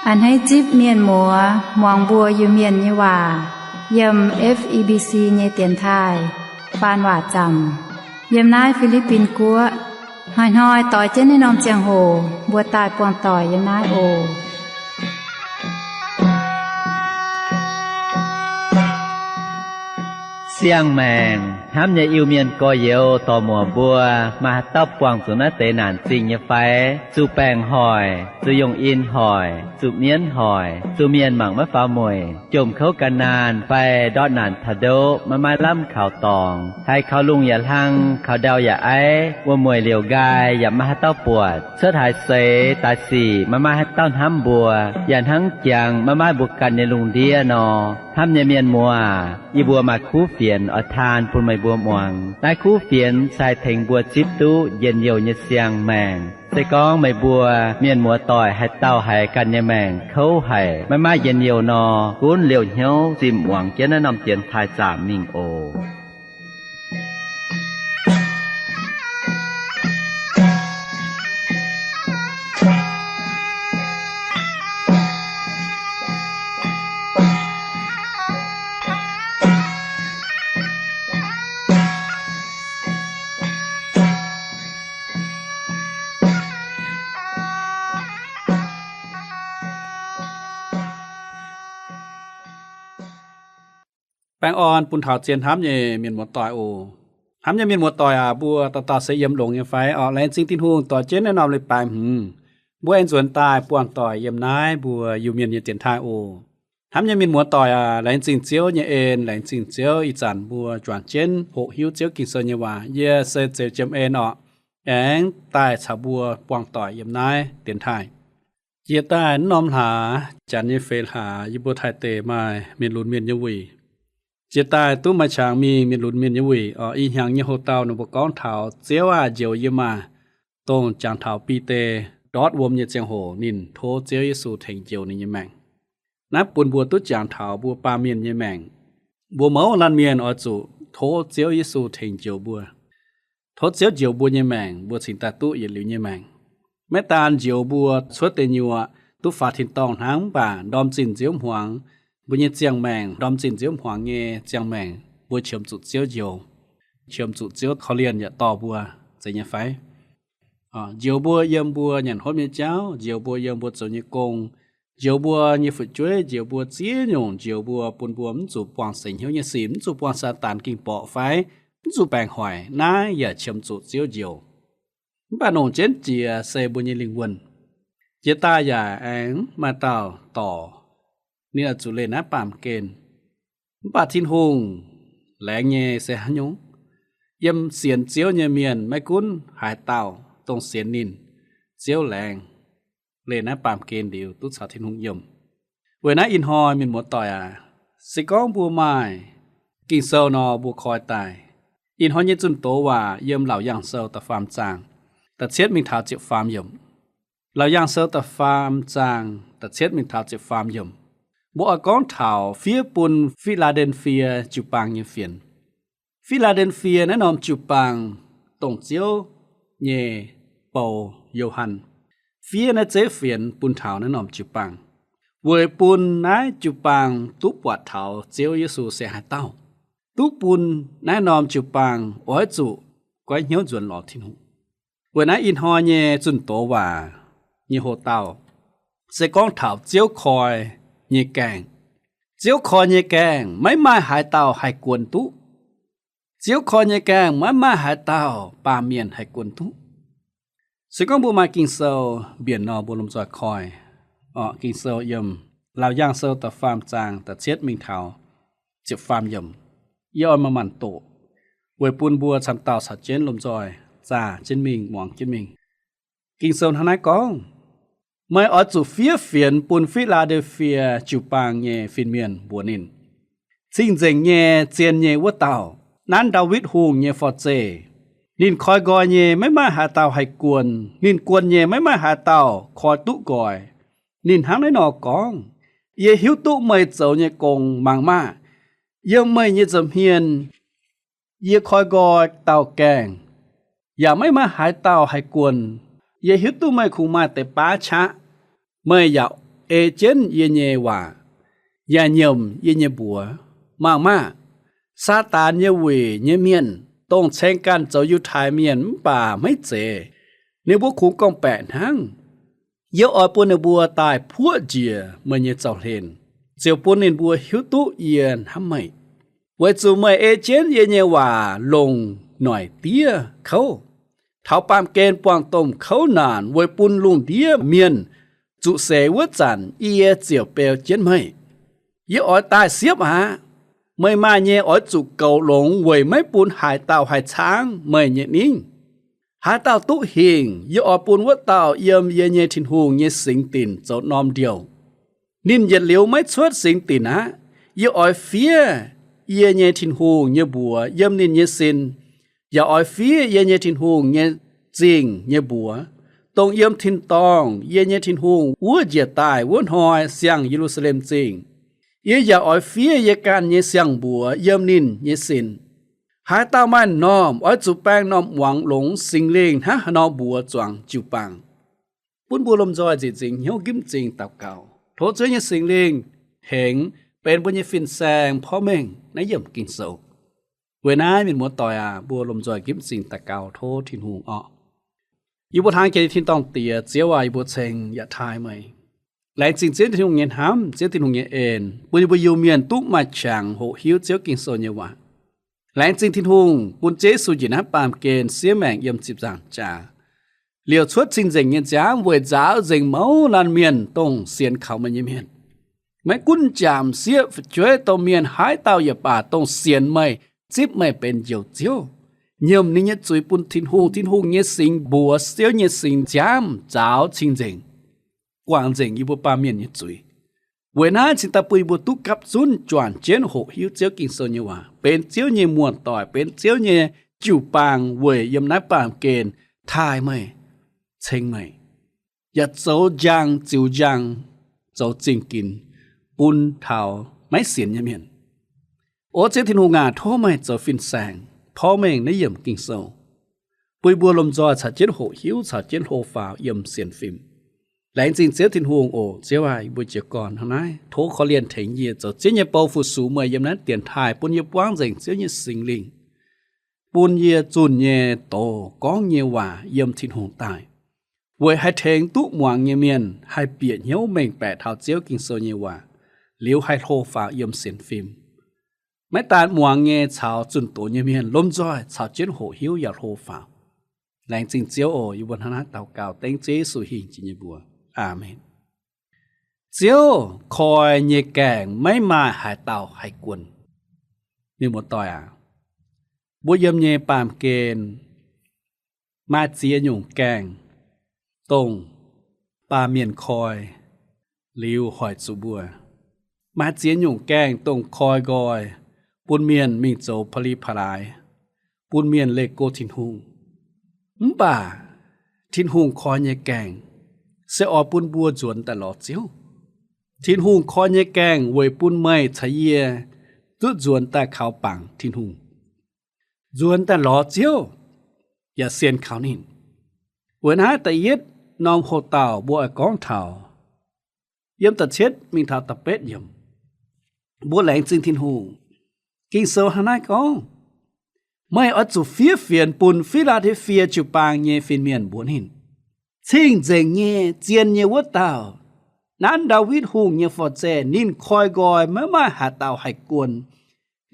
A'hneiv zipv mienh muoz muangx mbuo Iu-Mienh nyei waac yiem F E B C nyei dienx taaih faan waac zaamc yiem naaiv Fi^li^bin Guoqv. Hnoi-hnoi doix jienv naaiv norm ziangh hoc mbuo daaih buangh doic yiem naaiv oc. Siang-maengc hnamv nyei Iu-Mienh gorx-youz dorc-muoc mbuo, maaih haaix dauh buangh zuqc naaiv deix naanc zingh nyei fai? Zuqc baengc hoic, zuqc yongh in hoic, zuqc mienv hoic, zuqc mienh mangc maiv faaux mueic, jomc kouv gan naanh fai ndortv naanc taux ndoqv maiv maaih lamh kaux dorngx, haiz kaux lungh yaac hlang, kaux ndau yaac aiv, wuom-mueic liouc nqaai yaac maiv maaih haaix dauh buatc, cuotv haaix seix daaih sic maiv maaih haaix dauh hnamv mbuo, yaac hnangv jangx maiv maaih mbuo ganh nyei lungh ndiev nor. Hnamv nyei mienh muoz, yie mbuo maaih kuv fienx oix taan bun meih mbuo muangx. Naaiv kuv fienx se haih tengx mbuo zipv duqv njien-youh nyei siang-maengc. Se gorngv meih mbuo mienh muoz-doic haaix dauh haiz ganh nyei maengc kouv haic, maiv maaih njien-youh nor, gunv liouh hnyouv zimh muangx jienv naaiv norm dienx taaih zaamc mingh oc. Baengh orn bun taux zien hnamv nyei mienh muoz-doic oc. Hnamv nyei mienh muoz-doic aac, mbuo dauh dauh se yiem longx nyei fai? Orqc, laengz zingh Tin-Hungh doix jienv naaiv norm leiz-baaix hmz, mbuo aengx nzuonx daaih buangh doic yiem naaiv mbuo Iu-Mienh nyei dienx taaih oc. Hnamv nyei mienh muoz-doic aac, laengz zingh Ziouv nyei en, laengz zingh Ziouv ih zanc mbuo juangc jienv hoqc hiuv Ziouv Ging-Sou nyei waac. Yie se Zeux Jiem En orqc, aengx daaih caux mbuo buangh doic yiem naaiv dienx taaih. Jiex daaih naaiv norm hlaax, janx nyei feix hlaax, yie mbuo Taiv deic maaih mienh lunx mienh nyei wuic. Jiex daaih duqv maaih qangx mingh mienh lunx mienh nyei wuic. Orqc, ih hnyangx nyei hoc-dauh ninh mbuo gorngv taux Ziouv aah! Njoux yie maah! Dongh jangx taux Bide ndortv wuom nyei ziangh hoc ninh tov Ziouv Yesu tengx njoux ninh nyei maengc. Naaiv bun mbuo duqv jangx taux mbuo baamh mienh nyei maengc. Mbuo mouz laanh mienh oix zuqc tov Ziouv Yesu tengx njoux mbuo. Tov Ziouv njoux mbuo nyei maengc, mbuo cingx daaih duqv yietc liuz nyei maengc. Maiv daan njoux mbuo cuotv deic nyuoqc duqv faaux tin-dorngh hnangv, mv baac ndorm zinh nziouv hmuangx, mbuo nyei ziangh maengc, ndorm zinh nziouv hmuangx nyei ziangh maengc, mbuo qiemx zuqc Ziouv njoux, qiemx zuqc Ziouv korv-lienh yaac dorh mbuo, zeiz nyei fai? Njoux mbuo yiem mbuo nyanc hopv nyei jauv, njoux mbuo yiem mbuo zoux nyei gong, njoux mbuo nyei fu'jueiv, njoux mbuo ziex nyungc, njoux mbuo bun mbuo mv zuqc buangh seix hnyouv nyei sic, mv zuqc buangh Saadaan ging-borqc fai mv zuqc baengc hoic, naaiv yaac qiemx zuqc Ziouv njoux. Mv baac longc jienv jiex se mbuo nyei lingh wuonh. Jiex daaih yaac aengx maaih dauh dorc, ninh oix zuqc leih naaiv baamh gen. Mv baac Tin-Hungh laengz nyei se haaix nyungc? Yiem sienx Ziouv nyei mienh maiv gunv haaix dauh dongh sienx ninh, Ziouv laengz, leih naaiv baamh gen liuz duqv caux Tin-Hungh yiem. Weic naaiv ih hnoi mienh muoz-doic aac, se gorngv mbuo maaih Ging-Sou nor mbuo koi daaih. Ih hnoi nyei zunh doz waac yiem Laauc Yaangh Sou da'faam zaang, da'cietv mingh taux ziepc faam yiemc. Laauc Yaangh Sou da'faam zaang, da'cietv mingh taux ziepc faam yiemc. Mbuo oix gorngv taux fiev bun Fi^laa^nden^fie jiu-baang nyei fienx. Fi^laa^nden^fie naaiv norm jiu-baang dongh Ziouv nyei bou, Yo^han, fiev naaiv zeiv fienx bun taux naaiv norm jiu-baang, weic bun naaiv jiu-baang duqv buatc taux Ziouv Yesu se haaix dauh, duqv bun naaiv norm jiu-baang oix zuqc goiv hnyouv nzuonx lorz Tin-Hungh. Weic naaiv ih hnoi nyei zunh doz waac nyei hoc-dauh se gorngv taux Ziouv koi nyei gaengh. Ziouv koi nyei gaengh maiv maaih haaix dauh haih guon duqv. Ziouv koi nyei gaengh maiv maaih haaix dauh baamh mienh haih guon duqv. Se gorngv mbuo maaih Ging-Sou mbienc nor, mbuo lomh nzoih koi. Orqc, Ging-Sou yiem Laauc Yaangh Sou da'faam zaang da'cietv mingh taux ziepc faam yiemc. Yie oix manc-manc doqc, weic bun mbuo camv dauh caux jienv lomh nzoih zaah jienv mingh, muangx jienv mingh. Ging-Sou hnangv naaiv gorngv, Meih oix zuqc fiev fienx bun Fi^laa^nden^fie jiu-baang nyei fin-mienh mbuox ninh, Cing-nzengc nyei, zien nyei wuov dauh, nanv Ndaawitv Hungh nyei forv-zeih. Ninh koi nqoi nyei, maiv maaih haaix dauh haih guon. Ninh guon nyei, maiv maaih haaix dauh koi duqv nqoi. Ninh hnangv naaiv nor gorngv, Yie hiuv duqv meih zoux nyei gong mangc maah! Yiem meih nyei nza'hmien yie koi nqoi dauh gaengh, yaac maiv maaih haaix dauh haih guon. Yie hiuv duqv meih kungx maaih deix baav qaqv. Meih yaac ei jienv yie nyei waac, yaac nyiemc yie nyei mbuox. Mangc maah! Saadaan nyei wuic nyei mienh, dongh ceng ganh zoux Yiutai Mienh mv baac maiv zeiz, ninh mbuo kungx gorngv-baeqc hnangv. Yie oix bun ninh mbuo daaih puoqv njiec meih nyei zaux-hlen, ziouc bun ninh mbuo hiuv duqv yie hnamv meih. Weic zuqc meih ei jienv yie nyei waac longc noic diev kouv, taux baamh gen buangh domh kouv naanc weic bun lungh ndiev mienh zuqc seix wuov zanc, yie ziouc beu jienv meih. Yie oix daaih siepv aqv. Meih maaih nyei oix zuqc goux longx weic maiv bun haaix dauh haih caangv meih nyei ningv. Haaix dauh duqv hingh, yie oix bun wuov dauh yiem yie nyei Tin-Hungh nyei singx dinc zoux norm ndiouh. Ninh yietc liuz maiv cuotv singx dinc aqv. Yie oix fiev yie nyei Tin-Hungh nyei mbuox yiem ninh nyei sin, yaac oix fiev yie nyei Tin-Hungh nyei zingh nyei mbuox, dongh yiem tin-dorngh yie nyei Tin-Hungh wuov njiec daaih wuov hnoi siang-Ye^lu^saa^lem Zingh. Yie yaac oix fiev yie ganh nyei siang-mbuox yiem ninh nyei sin. Haaix dauh maaih m'normh oix zuqc baeng m'normh muangx longx Singx Lingh hnangv haaix nor mbuox zuangx jiu-baang. Bun mbuo lomh nzoih nzieqc nzingx hnyouv nqimv zingh daux gaux, tov Ziouv nyei Singx Lingh tengx benx mbuo nyei fin-saeng porv mengh naaiv yiemc Ging-Sou. Weic naaiv mienh muoz-doic aac, mbuo lomh nzoih nqimv zingh daux gaux tov Tin-Hungh orqc. Yie mbuo hnangv jiex nyei tin-dorngh Diex, Ziouv aac, yie mbuo ceng yaac taaih meih. Laengz zingh Ziouv Tin-Hungh nyei hnamv, Ziouv Tin-Hungh nyei en, bun yie mbuo Iu-Mienh duqv maaih qangx hoqc hiuv Ziouv Ging-Sou nyei waac. Laengz zingh Tin-Hungh bun Ziouv Yesu njiec naaiv baamh gen siev maengc yiem ziepc nzaangc jaax, liouc cuotv cing-nzengc nyei nziaamv weic nzaaux nzengc mouz laanh mienh dongh sienx kaux meih nyei mienh. Maiv gunv m'jangc m'sieqv fu'jueiv domh mienh haaix dauh yaac baac dongh sienx meih, zipv meih benx Njoux Ziouv, nyiemc ninh nyei zuiz bun Tin-Hungh, Tin-Hungh nyei singx mbuox Ziouv nyei singx nziaamv nzaaux cing-nzengc, guangc nzengc yie mbuo baamh mienh nyei zuiz. Weic naaiv cingx daaih bun yie mbuo duqv gapv zunv juangc jienv hoqc hiuv Ziouv Ging-Sou nyei waac, benx Ziouv nyei muoz-doic, benx Ziouv nyei jiu-baang weic yiem naaiv baamh gen taaih meih, ceng meih, yaac zoux njang ziux njang, zoux zingh ginx bun taux maiv sienx nyei mienh. O Ziouv Tin-Hungh aac, tov meih zoux fin-saeng porv mengh naaiv yiemc Ging-Sou, bun yie mbuo lomh nzoih caux jienv hoqc hiuv, caux jienv hlo faaux yiem sienx fim. Laengz zingh Ziouv Tin-Hungh oc. Ziouv aac, yie mbuo jiez gorn hnangv naaiv, tov korv-lienh tengx yie zoux Ziouv nyei bou fu-sux meih yiem naaiv dienx taaih, bun yie buangv nzengc Ziouv nyei Singx Lingh, bun yie zunh nyei doz gorngv nyei waac yiem Tin-Hungh daaih, weic haih tengx duqv muangx nyei mienh haih bieqc hnyouv mengh baeqc taux Ziouv Ging-Sou nyei waac, liuz haih hlo faaux yiem sienx fim. Maiv daan muangx nyei caux zunh doz nyei mienh lomh nzoih caux jienv hoqc hiuv yaac hlo faaux. Laengz zingh Ziouv oc. Yie mbuo hnangv naaiv daux gaux dengv Ziouv Yesu hingh jiex nyei mbuox. Aamen. Ziouv koi nyei gaengh maiv maaih haaix dauh haih guon. Mienh muoz-doic aac, mbuo yiem nyei baamh gen maaih ziex nyungc gaengh, dongh baamh mienh koi liuz hoic zuqc mbuo. Maaih ziex nyungc gaengh dongh koi nqoi, bun mienh mingh zoux pa'li pa'laaix, bun mienh leih go Tin-Hungh. Mv baac Tin-Hungh koi nyei gaengh se oix bun mbuo nzuonx daaih lorz Ziouv. Tin-Hungh koi nyei gaengh weic bun meih caux yie duqv nzuonx daaih kaux bangc Tin-Hungh, nzuonx daaih lorz Ziouv, yaac sienx kaux ninh. Weic naaiv da'yietv norm hoc-dauh mbuo oix gorngv taux yiem da'cietv mingh taux da'betv yiemc. Mbuo laengz zingh Tin-Hungh. Ging-Sou hnangv naaiv gorngv, meih oix zuqc fiev fienx bun Fi^laa^de^fie jiu-baang nyei fin-mienh mbuox ninh, cing-nzengc nyei, zien nyei wuov dauh, nanv Ndaawitv Hungh nyei forv-zeih. Ninh koi nqoi, maiv maaih haaix dauh haih guon.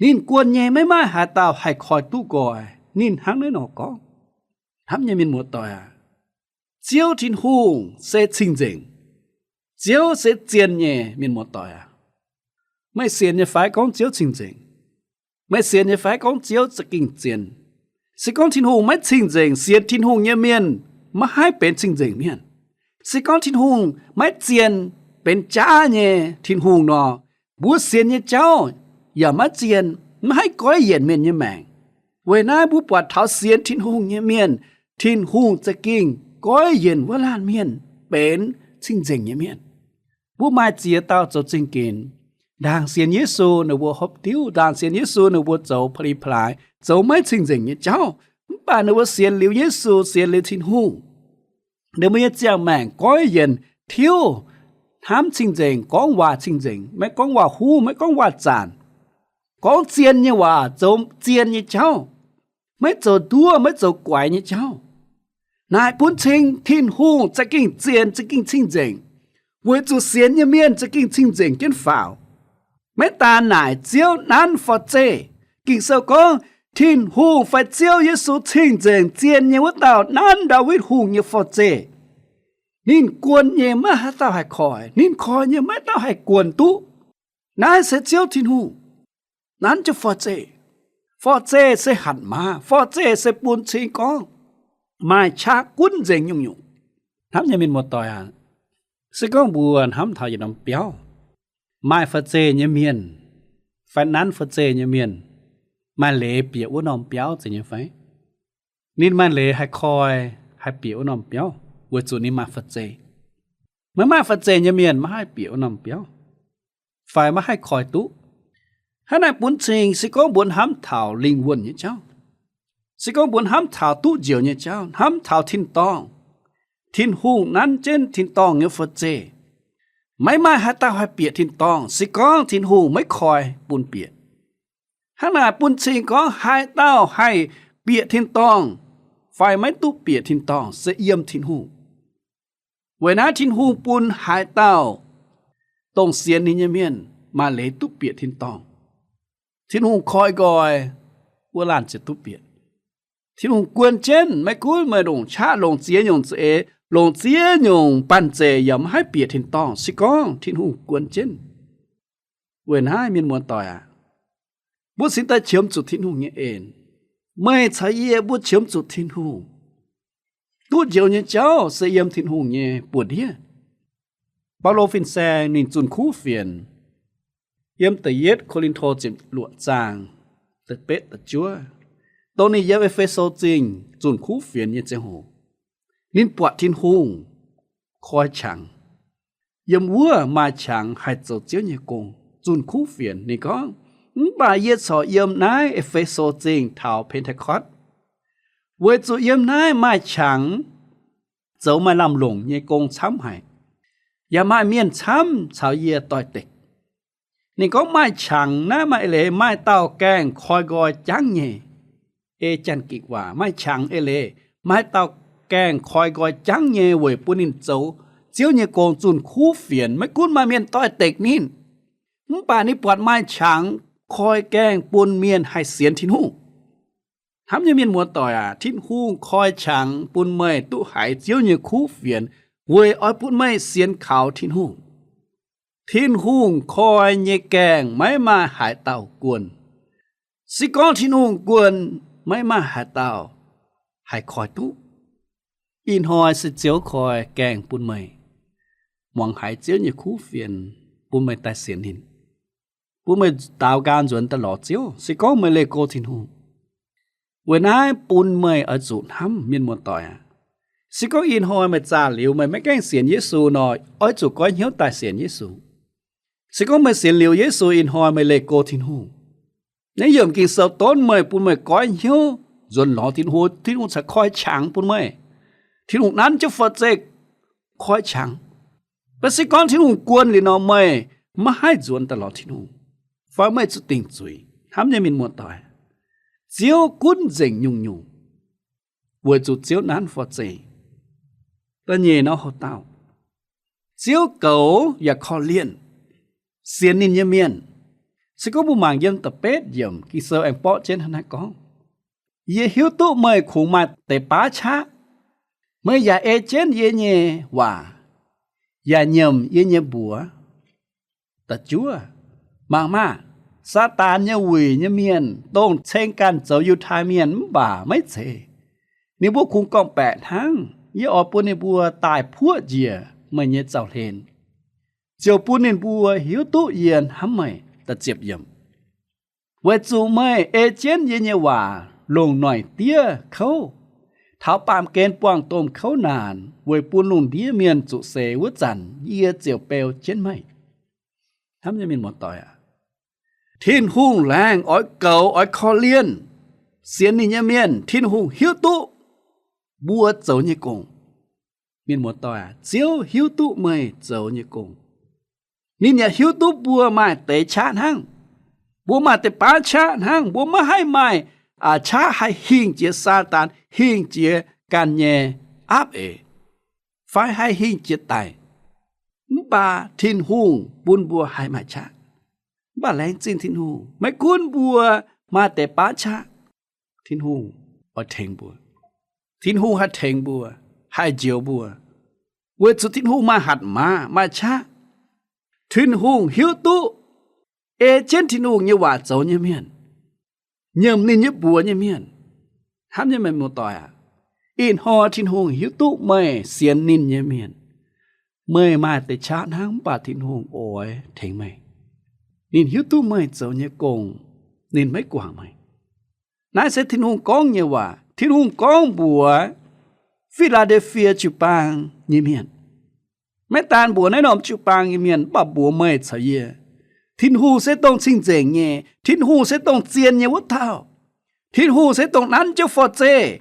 Ninh guon nyei, maiv maaih haaix dauh haih koi duqv nqoi. Ninh hnangv naaiv nor gorngv. Hnamv nyei mienh muoz-doic aac, Ziouv Tin-Hungh se cing-nzengc. Ziouv se zien nyei, mienh muoz-doic aac. Meih sienx nyei fai gorngv Ziouv cing-nzengc? Meih sienx nyei fai gorngv Ziouv za'gengh zien? Se gorngv Tin-Hungh maiv cing-nzengc, sienx Tin-Hungh nyei mienh maiv haih benx cing-nzengc mienh. Se gorngv Tin-Hungh maiv zien, benx jaav nyei Tin-Hungh nor, mbuo sienx nyei jauv yaac maiv zien, maiv haih goiv yienc mienh nyei maengc. Weic naaiv mbuo buatc taux sienx Tin-Hungh nyei mienh, Tin-Hungh za'gengh goiv yienc wuov laanh mienh benx cing-nzengc nyei mienh. Mbuo maaih ziex dauh zoux zingh ginx, ndaangc sienx Yesu ninh mbuo hopv diuv, ndaangc sienx Yesu ninh mbuo zoux pa'li pa'laaix, zoux maiv cing-nzengc nyei jauv. Mv baac ninh mbuo sienx liuz Yesu, sienx liuz Tin-Hungh, ninh mbuo nyei ziangh maengc goiv yienc tiuv hnamv cing-nzengc, gorngv waac cing-nzengc, maiv gorngv waac-huv, maiv gorngv waac-zanc, gorngv zien nyei waac, zoux zien nyei jauv, maiv zoux nduov, maiv zoux guaix nyei jauv. Naaic bun cing Tin-Hungh za'gengh zien, za'gengh cing-nzengc, weic zuqc sienx nyei mienh za'gengh cing-nzengc jienv faaux. Maiv daan naaic, Ziouv nanv forv-zeih. Ging-Sou gorngv, Tin-Hungh fai Ziouv Yesu cing-nzengc zien nyei wuov dauh nanv Ndaawitv Hungh nyei forv-zeih. Ninh guon nyei, maiv haaix dauh haih koic. Ninh koic nyei, maiv dauh haih guon duqv. Naaiv se Ziouv Tin-Hungh nanv jienv forv-zeih. Forv-zeih se hatc maaz. Forv-zeih se bun cing gorngv maaih qaqv gunv nzengc nyungc-nyungc. Hnamv nyei mienh muoz-doic aac, se gorngv mbuo hnamv taux yietc norm biauv, maaih forv-zeih nyei mienh fai nanv forv-zeih nyei mienh maaih leiz bieqc wuov norm biauv zeiz nyei fai? Ninh maaih leiz haih koi, haih bieqc wuov norm biauv weic zuqc ninh maaih forv-zeih. Maiv maaih forv-zeih nyei mienh maiv haih bieqc wuov norm biauv fai maiv haih koi duqv. Hnangv naaic bun cing se gorngv mbuo hnamv taux lingh wuonh nyei jauv, se gorngv mbuo hnamv taux duqv njoux nyei jauv, hnamv taux tin-dorngh, Tin-Hungh nanv jienv tin-dorngh nyei forv-zeih. Maiv maaih haaix dauh haih bieqc tin-dorngh se gorngv Tin-Hungh maiv koi bun bieqc. Hnangv naaic bun cing gorngv haaix dauh haih bieqc tin-dorngh fai maiv duqv bieqc tin-dorngh se yiem Tin-Hungh. Weic naaiv Tin-Hungh bun haaix dauh dongh sienx ninh nyei mienh maaih leiz duqv bieqc tin-dorngh. Tin-Hungh koi nqoi, wuov laanh ziouc duqv bieqc. Tin-Hungh guon jienv, maiv gunv meih longc qaqv, longc ziex nyungc za'eix, longc ziex nyungc banh zeic yaac maiv haih bieqc tin-dorngh se gorngv Tin-Hungh guon jienv. Weic naaiv mienh muoz-doic aac, mbuo cingx daaih qiemx zuqc Tin-Hungh nyei en. Meih caux yie mbuo qiemx zuqc Tin-Hungh. Duqv njoux nyei jauv se yiem Tin-Hungh nyei buoz-ndiev. Baulo fin-saeng ninh zunh kuv fienx, yiem da'yietv Ko^lin^to ziepc luoqc zaang, da'betv da'juov, dongh ninh yiem E^fe^so Zingh zunh kuv fienx nyei ziangh hoc, ninh buatc Tin-Hungh koi qangx. Yiem wuov maaih qangx haih zoux Ziouv nyei gong. Zunh kuv fienx ninh gorngv, Mv baac yie corc yiem naaiv E^fe^so Zingh taux Pen^te^kotv, weic zuqc yiem naaiv maaih qangx zoux maaih lamh longc nyei gong camv haic, yaac maaih mienh camv caux yie doix-dekc. Ninh gorngv maaih qangx naaiv maaih eix leiz maaih dauh gaengh koi nqoi jangv nyei. Ei Janx-Gikc waac, maaih qangx eix leiz maaih dauh gaengh koi nqoi jangv nyei weic bun ninh zoux Ziouv nyei gong zunh kuv fienx. Maiv gunv maaih mienh doix-dekc ninh, mv baac ninh buatc maaih qangx koi gaengh bun mienh haih sienx Tin-Hungh. Hnamv nyei mienh muoz-doic aac, Tin-Hungh koi qangx bun meih duqv haiz Ziouv nyei kuv fienx weic oix bun meih sienx kaux Tin-Hungh. Tin-Hungh koi nyei gaengh maiv maaih haaix dauh guon. Se gorngv Tin-Hungh guon, maiv maaih haaix dauh haih koi duqv. Ih hnoi se Ziouv koi gaengh bun meih muangx haiz Ziouv nyei kuv fienx, bun meih daaih sienx ninh, bun meih daaux nqaang nzuonx daaih lorz Ziouv, se gorngv meih leih go Tin-Hungh. Weic naaiv bun meih oix zuqc hnamv, mienh muoz-doic aac, se gorngv ih hnoi meih zaah liuz meih maiv gaengh sienx Yesu nor, oix zuqc goiv hnyouv daaih sienx Yesu. Se gorngv meih sienx liuz Yesu ih hnoi meih leih go Tin-Hungh, naaiv yiemc Ging-Sou donv meih, bun meih goiv hnyouv nzuonx lorz Tin-Hungh, Tin-Hungh caux koi qangx bun meih. Tin-Hungh nanv jienv forv-zeih koi qangx. Mv baac se gorngv Tin-Hungh guon liuz nor, meih maiv haih nzuonx daaih lorz Tin-Hungh, fai meih zuqc dingc zuiz. Hnamv nyei mienh muoz-doic, Ziouv gunv nzengc nyungc-nyungc, weic zuqc Ziouv nanv forv-zeih. Da'nyeic nor, houc dauh Ziouv goux yaac korv-lienh sienx ninh nyei mienh. Se gorngv mbuo mangc yiem da'betv yiemc, Ging-Sou aengx borqv jienv hnangv naaiv gorngv, Yie hiuv duqv meih kungx maaih deix baav qaqv. Meih yaac ei jienv yie nyei waac, yaac nyiemc yie nyei mbuox. Da'juov, mangc maah! Saadaan nyei wuic nyei mienh, dongh ceng ganh zoux Yiutai Mienh mv baac maiv zeiz, ninh mbuo kungx gorngv-baeqc hnangv. Yie oix bun ninh mbuo daaih puoqv njiec meih nyei zaux-hlen, ziouc bun ninh mbuo hiuv duqv yie hnamv meih. Weic zuqc meih ei jienv yie nyei waac longc noic diev kouv, taux baamh gen buangh domh kouv naanc, weic bun lungh ndiev mienh zuqc seix wuov zanc yie ziouc beu jienv meih. Hnamv nyei mienh muoz-doic aac, Tin-Hungh laengz oix goux oix korv-lienh sienx ninh nyei mienh. Tin-Hungh hiuv duqv mbuo zoux nyei gong. Mienh muoz-doic aac, Ziouv hiuv duqv meih zoux nyei gong. Ninh yaac hiuv duqv mbuo maaih deix qaqv hnangv. Mbuo maaih deix baav qaqv hnangv. Mbuo maiv haih maaih qaqv haih hingh jiex Saadaan, hingh jiex ganh nyei aapv eix, fai haih hingh jiex daic. Mv baac Tin-Hungh bun mbuo haih maaih qaqv. Mv baac laengz zingh Tin-Hungh, maiv gunv mbuo maaih deix baav qaqv, Tin-Hungh oix tengx mbuo. Tin-Hungh haih tengx mbuo, haih njoux mbuo, weic zuqc Tin-Hungh maaih hatc maaz, maaih qaqv. Tin-Hungh hiuv duqv ei jienv Tin-Hungh nyei waac zoux nyei mienh, nyiemc ninh nyei mbuox nyei mienh. Hnamv nyei mienh muoz-doic aac, ih hnoi Tin-Hungh hiuv duqv meih sienx ninh nyei mienh, meih maaih deix qaqv hnangv, mv baac Tin-Hungh oix tengx meih. Ninh hiuv duqv meih zoux nyei gong, ninh maiv guangc meih. Naaiv se Tin-Hungh gorngv nyei waac. Tin-Hungh gorngv mbuox Fi^laa^de^fie jiu-baang nyei mienh. Maiv daan mbuox naaiv norm jiu-baang nyei mienh, mv baac mbuox meih caux yie. Tin-Hungh se dongh cing-nzengc nyei. Tin-Hungh se dongh zien nyei wuov dauh. Tin-Hungh se dongh nanv jienv forv-zeih,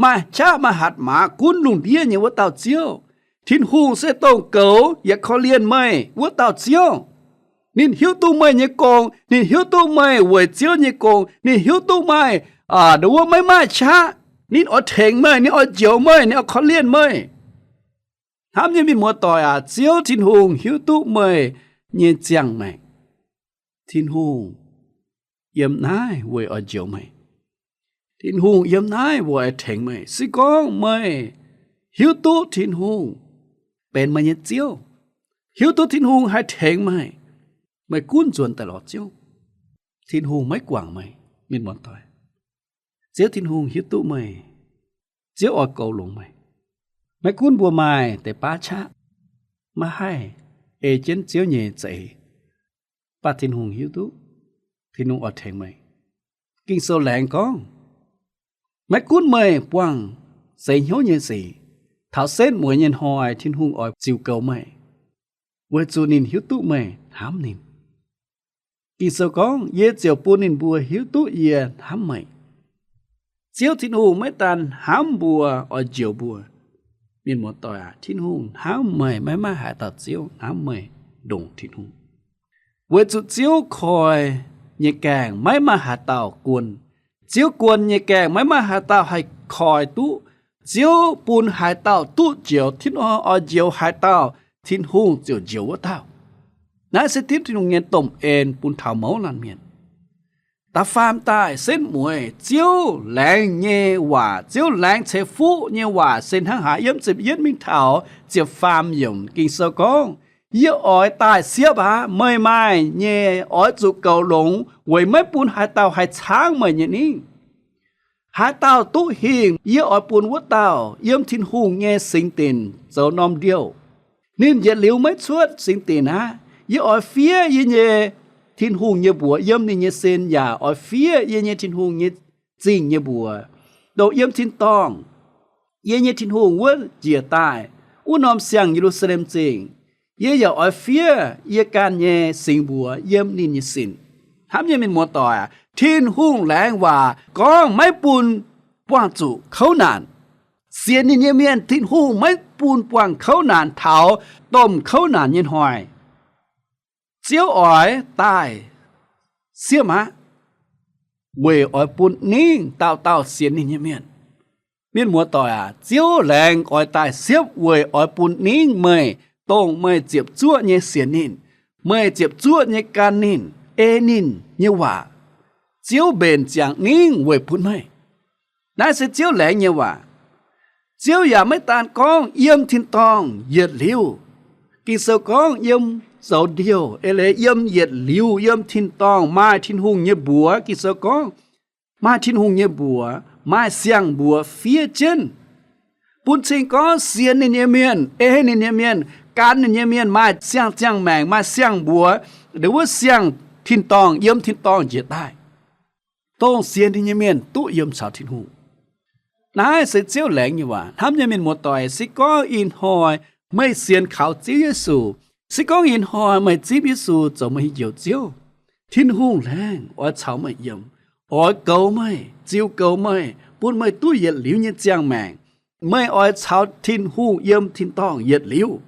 maaih qaqv maaih hatc maaz, gunv lungh ndiev nyei wuov dauh Ziouv. Tin-Hungh se dongh goux yaac korv-lienh meih wuov dauh Ziouv. Ninh hiuv duqv meih nyei gong. Ninh hiuv duqv meih weic Ziouv nyei gong. Ninh hiuv duqv meih, aa, nduov maiv maaih qaqv. Ninh oix tengx meih, ninh oix njoux meih, ninh oix korv-lienh meih. Hnamv nyei mienh muoz-doic aac, Ziouv Tin-Hungh hiuv duqv meih nyei ziangh maengc. Tin-Hungh yiem naaiv weic oix njoux meih. Tin-Hungh yiem naaiv weic oix tengx meih. Se gorngv meih hiuv duqv Tin-Hungh benx meih nyei Ziouv, hiuv duqv Tin-Hungh haih tengx meih, meih gunv nzuonx daaih lorz Ziouv, Tin-Hungh maiv guangc meih, mienh muoz-doic. Ziouv Tin-Hungh hiuv duqv meih. Ziouv oix goux longx meih. Maiv gunv mbuo maaih deix baav qaqv, maiv haih ei jienv Ziouv nyei za'eix, mv baac Tin-Hungh hiuv duqv, Tin-Hungh oix tengx meih. Ging-Sou laengz gorngv, maiv gunv meih buangh seix hnyouv nyei sic, taux setv mueiz nyei hnoi Tin-Hungh oix ziux goux meih, weic zuqc ninh hiuv duqv meih hnamv ninh. Ging-Sou gorngv, yie ziouc bun ninh mbuo hiuv duqv yie hnamv meih. Ziouv Tin-Hungh maiv daan hnamv mbuo, oix njoux mbuo. Mienh muoz-doic aac, Tin-Hungh hnamv meih, maiv maaih haaix dauh ziouv hnamv meih ndongc Tin-Hungh. Weic zuqc Ziouv koi nyei gaengh maiv maaih haaix dauh guon. Ziouv guon nyei gaengh maiv maaih haaix dauh haih koi duqv. Ziouv bun haaix dauh duqv njoux, Tin-Hungh oix njoux haaix dauh, Tin-Hungh ziouc njoux wuov dauh. Naaiv se Ziouv Tin-Hungh nyei domh en bun taux mouz laanh mienh. Da'faam daaih setv mueiz, Ziouv laengz nyei waac, Ziouv laengz ceix fuqv nyei waac se hnangv haaix? Yiem ziepc yietv mingh taux ziepc faam yiemc Ging-Sou gorngv, yie oix daaih siepv aqv. Meih maaih nyei oix zuqc goux longx, weic maiv bun haaix dauh haih caangv meih nyei ningv. Haaix dauh duqv hingh, yie oix bun wuov dauh yiem Tin-Hungh nyei singx dinc zoux norm ndiouh. Ninh yietc liuz maiv cuotv singx dinc aqv. Yie oix fiev yie nyei Tin-Hungh nyei mbuox yiem ninh nyei sin, yaac oix fiev yie nyei Tin-Hungh nyei zingh nyei mbuox, dongh yiem tin-dorngh yie nyei Tin-Hungh wuov njiec daaih, wuov norm siang-Ye^lu^saa^lem Zingh. Yie yaac oix fiev yie ganh nyei singx mbuox yiem ninh nyei sin. Hnamv nyei mienh muoz-doic aac, Tin-Hungh laengz waac gorngv maiv bun buangh zuqc kouv naanc. Sienx ninh nyei mienh, Tin-Hungh maiv bun buangh kouv naanc taux domh kouv naanc nyei hnoi. Ziouv oix daaih siepv aqv, weic oix bun ningv dauh dauh sienx ninh nyei mienh. Mienh muoz-doic aac, Ziouv laengz oix daaih siepv weic oix bun ningv meih, dongh meih ziepc zuoqv nyei sienx ninh, meih ziepc zuoqv nyei gan ninh, ei ninh nyei waac. Ziouv mbenc ziangx ningv weic bun meih. Naaiv se Ziouv laengz nyei waac. Ziouv yaac maiv daan gorngv yiem tin-dorngh yietc liuz. Ging-Sou gorngv yiem zoux ndiouh, eix leiz yiem yietc liuz, yiem tin-dorngh maaih Tin-Hungh nyei mbuox. Ging-Sou gorngv maaih Tin-Hungh nyei mbuox, maaih siang-mbuox fiev jienv, bun cing gorngv sienx ninh nyei mienh, ei ninh nyei mienh, gan ninh nyei mienh maaih siang-ziangh maengc, maaih siang-mbuox, ndon wuov siang tin-dorngh yiem tin-dorngh njiec daaih, dongh sienx ninh nyei mienh duqv yiem caux Tin-Hungh. Naaiv se Ziouv laengz nyei waac. Hnamv nyei mienh muoz-doic, se gorngv ih hnoi meih sienx kaux Ziouv Yesu, se gorngv ih hnoi meih zipv Yesu zoux meih nyei Njoux Ziouv, Tin-Hungh laengz oix caux meih yiem, oix goux meih, ziux goux meih, bun meih duqv yietc liuz nyei ziangh maengc. Meih oix caux Tin-Hungh yiem tin-dorngh yietc liuz.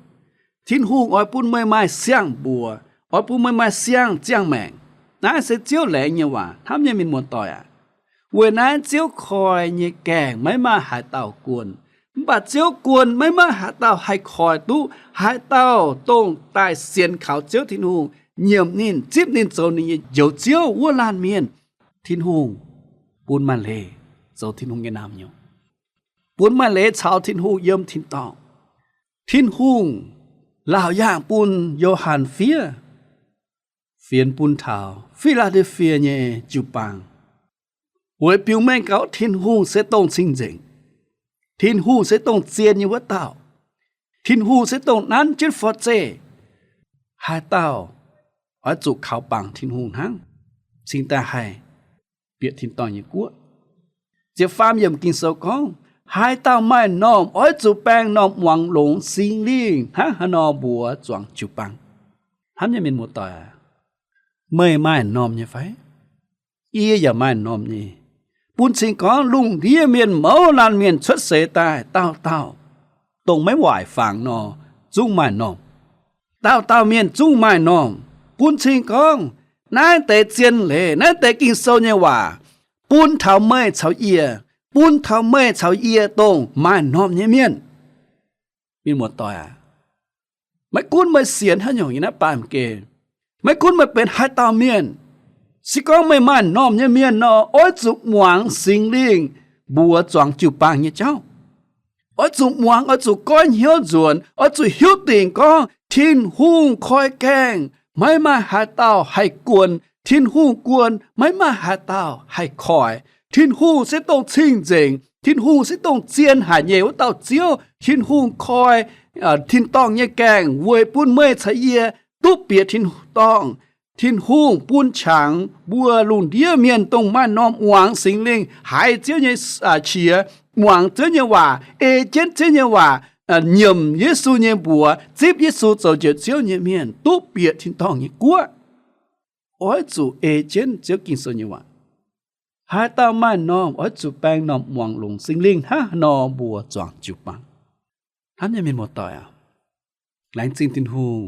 Tin-Hungh oix bun meih maaih siang-mbuox, oix bun meih maaih siang-ziangh maengc. Naaiv se Ziouv laengz nyei waac hnamv nyei mienh muoz-doic aac. Weic naaiv Ziouv koi nyei gaengh maiv maaih haaix dauh guon. Mv baac Ziouv guon maiv maaih haaix dauh haih koi duqv. Haaix dauh dongh daaih sienx kaux Ziouv Tin-Hungh, nyiemc ninh, zipv ninh zoux ninh nyei Njoux Ziouv wuov laanh mienh, Tin-Hungh bun maaih leiz zoux Tin-Hungh nyei naamh nyouz, bun maaih leiz caux Tin-Hungh yiem tin-dorngh. Tin-Hungh laauc yaangh bun Yo^han fiev fienx bun taux Fi^laa^de^fie nyei jiu-baang, weic biux mengh gaux Tin-Hungh se dongh cing-nzengc, Tin-Hungh se dongh zien nyei wuov dauh, Tin-Hungh se dongh nanv jienv forv-zeih. Haaix dauh oix zuqc kaux bangc Tin-Hungh hnangv, cingx daaih haih bieqc tin-dorngh nyei guoqv. Ziepc faam yiemc Ging-Sou gorngv, haaix dauh maaih m'normh oix zuqc baeng m'normh muangx longx Singx Lingh hnangv haaix nor mbuox zuangx jiu-baang. Hnamv nyei mienh muoz-doic aac, meih maaih m'normh nyei fai? Yie yaac maaih m'normh nyei. Bun cing gorngv lungh ndiev mienh mouz laanh mienh cuotv seix daaih dauh dauh, dongh maiv waaic fangx nor, zungv maaih m'normh. Dauh dauh mienh zungv maaih m'normh. Bun cing gorngv naaiv deix zien leiz, naaiv deix Ging-Sou nyei waac bun taux meih caux yie, bun taux meih caux yie dongh maaih m'normh nyei mienh. Mienh muoz-doic aac, maiv gunv meih sienx haaix nyungc nyei naaiv baamh gen, maiv gunv meih benx haaix dauh mienh, se gorngv meih maaih m'normh nyei mienh nor, oix zuqc muangx Singx Lingh mbuox zuangx jiu-baang nyei jauv. Oix zuqc muangx, oix zuqc goiv hnyouv nzuonx, oix zuqc hiuv dingc gorngv Tin-Hungh koi gaengh maiv maaih haaix dauh haih guon. Tin-Hungh guon maiv maaih haaix dauh haih koic. Tin-Hungh se dongh cing-nzengc, Tin-Hungh se dongh zien haic nyei wuov dauh Ziouv. Tin-Hungh koi tin-dorngh nyei gaengh weic bun meih caux yie duqv bieqc tin-dorngh. Tin-Hungh bun qangx mbuo lungh ndiev mienh dongh maaih m'normh muangx Singx Lingh, haiz Ziouv nyei qiex, muangx Ziouv nyei waac, ei jienv Ziouv nyei waac, nyiemc Yesu nyei mbuox, zipv Yesu zoux Njoux Ziouv nyei mienh duqv bieqc tin-dorngh nyei guoqv. Oix zuqc ei jienv Ziouv Ging-Sou nyei waac. Haaix dauh maaih m'normh oix zuqc baeng m'normh muangx longx Singx Lingh hnangv haaix nor mbuox zuangx jiu-baang. Hnamv nyei mienh muoz-doic aac, laengz zingh Tin-Hungh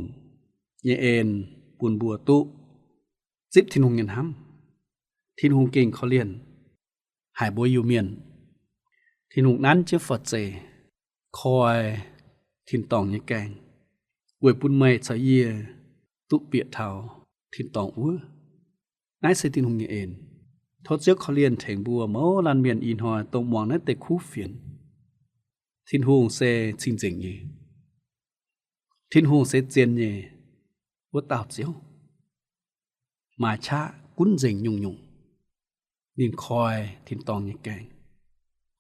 nyei en bun mbuo duqv zipv Tin-Hungh nyei hnamv. Tin-Hungh gengh korv-lienh haic mbuo Iu-Mienh. Tin-Hungh nanv jienv forv-zeih, koi tin-dorngh nyei gaengh, weic bun meih caux yie duqv bieqc taux tin-dorngh wuov. Naaiv se Tin-Hungh nyei en. Tov Ziouv korv-lienh tengx mbuo mouz laanh mienh ih hnoi dongh muangx naaiv deix kuv fienx. Tin-Hungh se cing-nzengc nyei. Tin-Hungh se zien nyei wuov dauh Ziouv, maaih qaqv gunv nzengc nyungc-nyungc. Ninh koi tin-dorngh nyei gaengh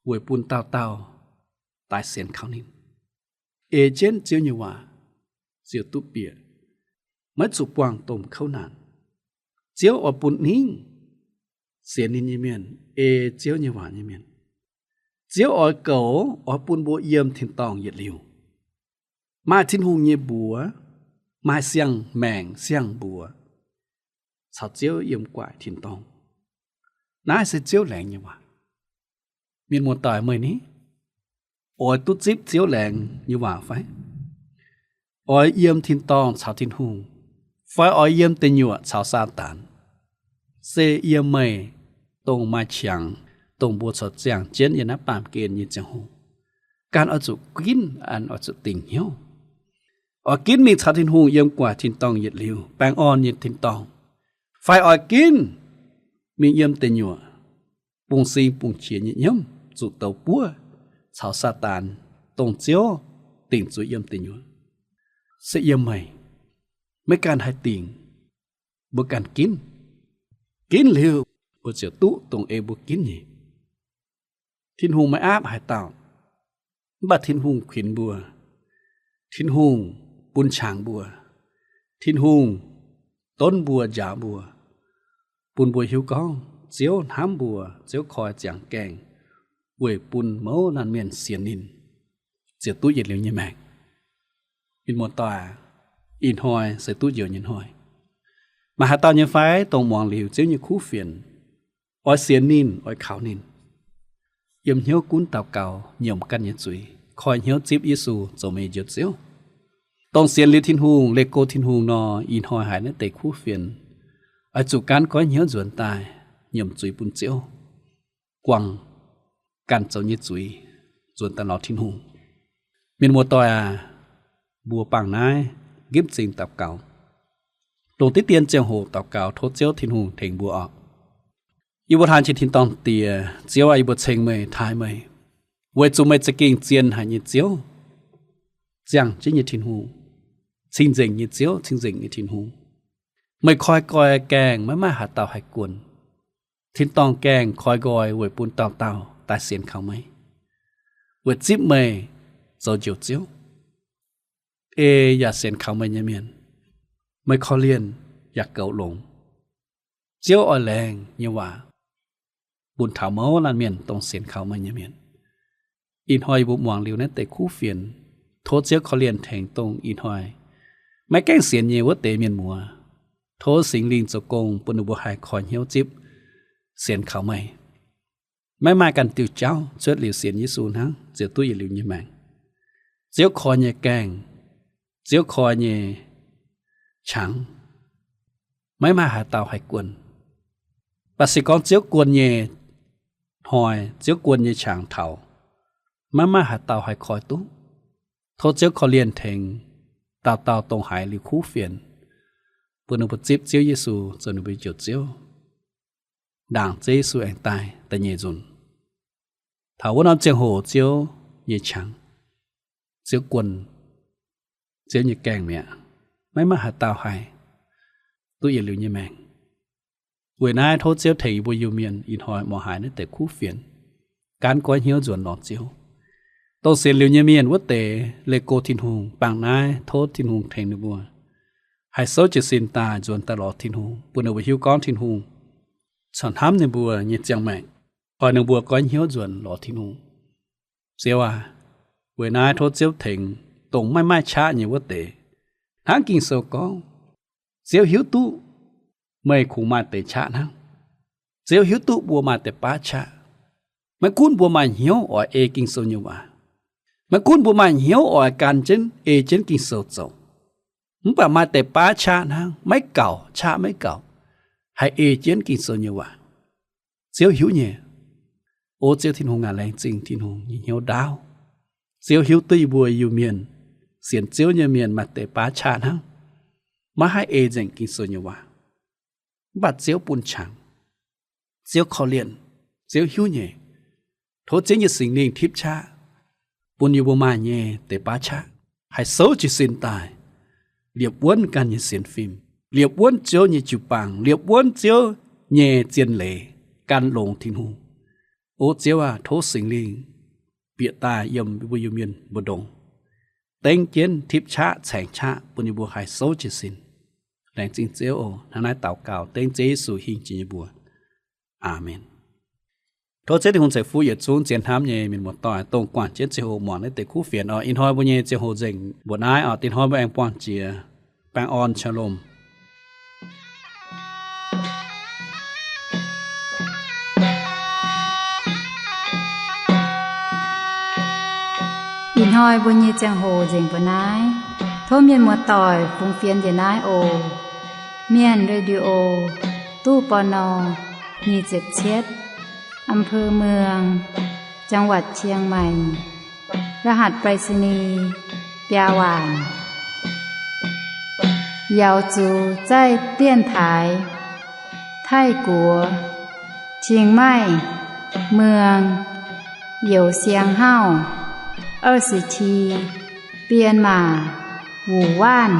weic bun dauh dauh daaih sienx kaux ninh, ei jienv Ziouv nyei waac, ziouc duqv bieqc, maiv zuqc buangh domh kouv naanc. Ziouv oix bun ningv sienx ninh nyei mienh, ei Ziouv nyei waac nyei mienh. Ziouv oix goux, oix bun mbuo yiem tin-dorngh yietc liuz, maaih Tin-Hungh nyei mbuox, maaih siang-maengc siang-mbuox, caux Ziouv yiem guaic tin-dorngh. Naaiv se Ziouv laengz nyei waac. Mienh muoz-doic, meih ni, oix duqv zipv Ziouv laengz nyei waac fai? Oix yiem tin-dorngh caux Tin-Hungh, fai oix yiem deic nyuoqc caux Saadaan? Se yiem meih, dongh maaih qangx, dongh mbuo corc ziangh jienv yiem naaiv baamh gen nyei ziangh hoc, ganh oix zuqc ginv, an oix zuqc dingc hnyouv. Oix ginv mingh caux Tin-Hungh yiem guaic tin-dorngh yietc liuz, baengh orn nyei tin-dorngh, fai oix ginv mingh yiem deic nyuoqc bungx-sing bungx-qiex nyei nyiemv, zuqc douz buov caux Saadaan, dongh Ziouv dingc zuqc yiem deic nyuoqc? Se yiem meih. Maiv ganh haih dingc, mbuo ganh ginv. Ginv liuz, mbuo ziouc duqv dongh ei mbuo ginv nyei. Tin-Hungh maiv aapv haaix dauh, mv baac Tin-Hungh kuinx mbuo. Tin-Hungh bun qangx mbuo. Tin-Hungh donv mbuo, njaaux mbuo, bun mbuo hiuv gorngv Ziouv hnamv mbuo. Ziouv koi ziangx gaengh weic bun mouz laanh mienh sienx ninh, ziouc duqv yietc liuz nyei maengc. Mienh muoz-doic, ih hnoi se duqv njoux nyei hnoi. Maaih haaix dauh nyei fai, dongh muangx liuz Ziouv nyei kuv fienx, oix sienx ninh, oix kaux ninh, yiem hnyouv gunv daux gaux, nyiemc ganh nyei zuiz, koi hnyouv zipv Yesu zoux meih nyei Njoux Ziouv? Dongh sienx liuz Tin-Hungh, leih go Tin-Hungh nor, ih hnoi haiz naaiv deix kuv fienx, oix zuqc gaanv goiv hnyouv nzuonx daaih nyiemc zuiz bun Ziouv, guangc ganh zoux nyei zuiz, nzuonx daaih lorz Tin-Hungh. Mienh muoz-doic aac, mbuo bangc naaiv nqipv zingh daux gaux, dongh diqv dien ziangh hoc daux gaux tov Ziouv Tin-Hungh tengx mbuo oc. Yie mbuo hnamv jiex tin-dorngh Diex, Ziouv aac, yie mbuo ceng meih, taaih meih, weic zuqc meih za'gengh zien haic nyei Ziouv, ziangh jienv nyei Tin-Hungh, cing-nzengc nyei Ziouv, cing-nzengc nyei Tin-Hungh. Meih koi nqoi gaengh maiv maaih haaix dauh haih guonc. Tin-dorngh gaengh koi nqoi weic bun dauh dauh daaih sienx kaux meih, weic zipv meih zoux Njoux Ziouv. Ei yaac sienx kaux meih nyei mienh, meih korv-lienh yaac goux longx. Ziouv oix laengz nyei waac bun taux mouz laanh mienh dongh sienx kaux meih nyei mienh. Ih hnoi yie mbuo muangx liuz naaiv deix kuv fienx, tov Ziouv korv-lienh tengx dongh ih hnoi maiv gaengh sienx nyei wuov deix mienh muoz. Tov Singx Lingh zoux gong bun ninh mbuo haih koi hnyouv zipv sienx kaux meih, maiv maaih ganh diuh jauv cuotv liuz sienx Yesu hnangv ziouc duqv yietc liuz nyei maengc. Ziouv koi nyei gaengh, Ziouv koi nyei qangx, maiv maaih haaix dauh haih guonc. Baac se gorngv Ziouv guonc nyei hnoi, Ziouv guonc nyei qangx taux, maiv maaih haaix dauh haih koi duqv. Tov Ziouv korv-lienh tengx dauh dauh dongh haiz liuz kuv fienx, bun ninh mbuo zipv Ziouv Yesu zoux ninh mbuo Njoux Ziouv, ndaangc Ziouv Yesu aengx daaih da'nyeic nzunc. Taux wuov norm ziangh hoc Ziouv nyei qangx, Ziouv guonc, Ziouv nyei gaengh mi'aqv, maiv maaih haaix dauh haih duqv yietc liuz nyei maengc. Weic naaiv tov Ziouv tengx yie mbuo Iu-Mienh ih hnoi muangx haiz naaiv deix kuv fienx, gaanv goiv hnyouv nzuonx lorz Ziouv. Dongh sienx liuz nyei mienh wuov deix leih go Tin-Hungh, bangc naaiv tov Tin-Hungh tengx ninh mbuo haih souv jiez sin daaih nzuonx daaih lorz Tin-Hungh, bun ninh mbuo hiuv gorngv Tin-Hungh corc hnamv ninh mbuo nyei ziangh maengc, oix ninh mbuo goiv hnyouv nzuonx lorz Tin-Hungh. Ziouv aac, weic naaiv tov Ziouv tengx dongh maiv maaih qaqv nyei wuov deix. Hnangv Ging-Sou gorngv, Ziouv hiuv duqv meih kungx maaih deix qaqv hnangv. Ziouv hiuv duqv mbuo maaih deix baav qaqv. Maiv gunv mbuo maaih hnyouv oix ei Ging-Sou nyei waac, maiv gunv mbuo maaih hnyouv oix gan jienv ei jienv Ging-Sou zoux, mv baac maaih deix baav qaqv hnangv, maiv gaux, qaqv maiv gaux, haih ei jienv Ging-Sou nyei waac. Ziouv hiuv nyei. O Ziouv Tin-Hungh aac, laengz zingh Tin-Hungh nyei hnyouv ndaauv. Ziouv hiuv duqv yie mbuo Iu-Mienh, sienx Ziouv nyei mienh maaih deix baav qaqv hnangv, maiv haih ei nzengc Ging-Sou nyei waac. Mv baac Ziouv bun qangx, Ziouv korv-lienh, Ziouv hiuv nyei. Tov Ziouv nyei Singx Lingh tipv qaqv bun yie mbuo maaih nyei deix baav qaqv haih souv jiez sin daaih, liepc wuonv ganh nyei sienx fim, liepc wuonv Ziouv nyei jiu-baang, liepc wuonv Ziouv nyei zien leiz, gan longx Tin-Hungh. O Ziouv aac, tov Singx Lingh bieqc daaih yiem mbuo Iu-Mienh mbu'ndongx, dengv jienv tipv qaqv caengx qaqv bun yie mbuo haih souv jiez sin. Laengz zingh Ziouv oc. Hnangv naaiv daux gaux dengv Ziouv Yesu hingh jiex nyei mbuox. Aamen. Tov Ziouv Tin-Hungh ceix fuqv yietc zungv zien hnamv nyei mienh muoz-doic, dongh guangc jienv ziangh hoc muangx naaiv deix kuv fienx oc. Ih hnoi mbuo nyei ziangh hoc nzengc mbuoqc naaiv oc. Dinh hnoi mbuo aengx buangh jiex. Baengh orn, shalom. Ih hnoi mbuo nyei ziangh hoc nzengc mbuoqc naaiv. Tov mienh muoz-doic fungx fienx njiec naaiv oc. Mienh Radio, ตู้ ปณ. nyic ziepc cietv, อำเภอเมือง จังหวัดเชียงใหม่ รหัสไปรษณีย์ biaa waanc. Yaux zuqc zaih dienx taaix Taiv-Guoqv, Chiang Mai, เมือง Youh Siang Hauv, 二十七, Bienh Maac, Wuh Waanv.